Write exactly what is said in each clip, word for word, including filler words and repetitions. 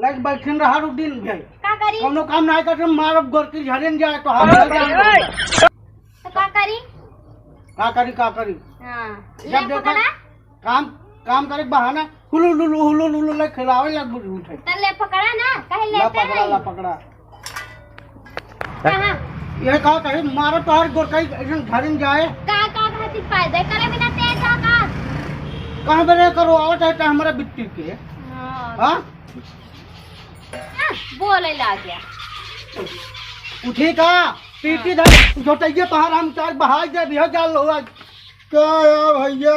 बैठ, बैठिन रहा उ दिन भर। का करी? कौनो काम नाहीं करत, मारब गोरकी झरेन जाए तो हाथ लग जाए। तो का करी? का करी, का करी? हाँ, जब ले देखा पकड़ा। काम, काम करे के बहाना हुलू लुलू, हुलू लुलू ले खिलावे लग बुझ उठे। त ले पकड़ा ना, कहे ला लेते पकड़ा, हैं। ला पकड़ा। कहाँ? ये का कहे, मारो तोहर गोरकाई ऐसन झरेन जाए। का, का खातिर पैदा करे बिना ते का, का? कहाँ बे रे करो आवत है त हमारा बिट्टी के। हाँ। हाँ? आ, बोले लाग गया। उठी का? पीटी हाँ। धर, जोटइया तोहार हम चार बहाई दे दिया जाल लो आज। का यार भैया,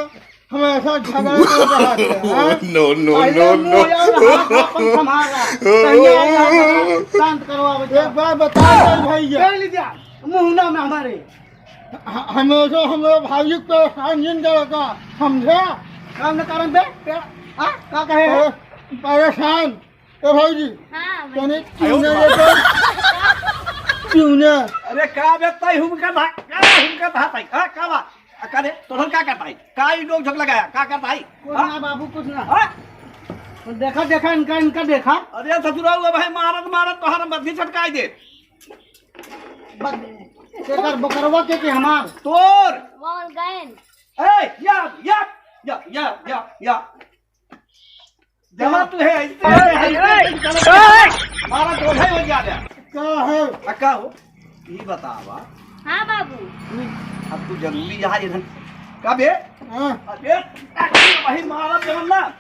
हमेशा झगड़ा कर रहा है, हाँ? No, no, पहले no, मुंह no। और हाथ अपन संभाला। कहिया आई हाथ शांत करवावे एक बार बता दे भैया। ले लीजिए, मुंह ना में हमारे। ह-, हमेशा हमरे भाई के परेशान जिन करता, समझे? काम न करम बे, पे-, हाँ? का कहे है? परे-, परेशान। ए भौजी, हाँ, तने भौजी। चूने दे तो। चूने। अरे का बे तई हुमका था, का हुमका था तई? हाँ, का बा? आ, का रे, तोहन का करता है? का ई नोक झोंक लगाया? का करता है? कुछ हाँ? ना बाबू, कुछ ना। हाँ? देखा, देखा, इनका, इनका देखा। अरे ससुरा हुआ भाई, मारत, मारत तोहर मध्य छटकाई दे। बक-, एकर बकरवा के, के हमार। तोर। बोल गए। ए, या, या, या। जमा तू है, ऐसे, ऐसे, ऐसे, ऐसे, मारा तो है, हो जा रहा। का है? आ, का हो? ई बतावा। हाँ, बाबू। अब तू जरूरी यहाँ इधर। का बे? हाँ। अबे, वही मारा जवन ना।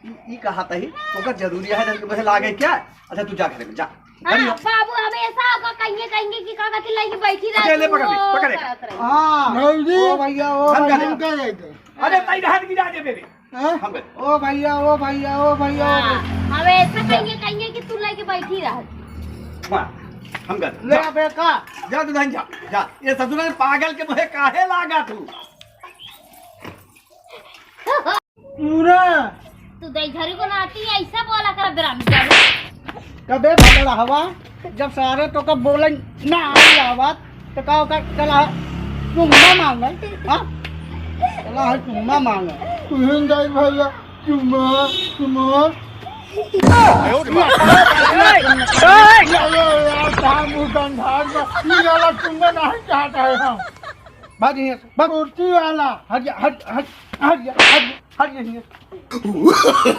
ई, ई कहा तही, ओकर जरूरी है, इधर के बहे लागे क्या? अच्छा, तू जा घरे में, जा। हाँ, घरे जा। बाबू, हमेशा ओकर कहिए, कहिए कि का कहती लइके बैठी रहती, अकेले पकड़ ले, वो पकड़ ले। करत रही। हाँ। भौजी, ओ भैया, ओ हम भैया। जाते हैं। अरे, तई हाथ गिरा दे मेरे। हाँ? हम गए। ओ भैया, ओ भैया, ओ भैया, ओ हाँ, भैया। हमेशा कहिए, कहिए कि तू लइके बैठी रह। हाँ, हम गए। ले जा। अबे का? जा तू बहन जा, जा। ये ससुरा पागल के मुहे काहे लागा तू? पूरा। तू दई झरी को नाती ऐसा बोला कर बेरामी कर। कबे भगड़ा हवा, जब सारे तो कब बोले ना आई आवत, तो का ओकर चला है चुम्मा मांगे, हाँ? चला है चुम्मा मांगे। तुहिन जाई भैया, चुम्मा, चुम्मा। अरे यार, कहाँ मुंह गंधार में, ये वाला चुम्मा नहीं चाहता है हम। भाग यहाँ से, भाग। कुर्सी वाला। हट जा, हट, हट, हट जा, हट, हट यहाँ से।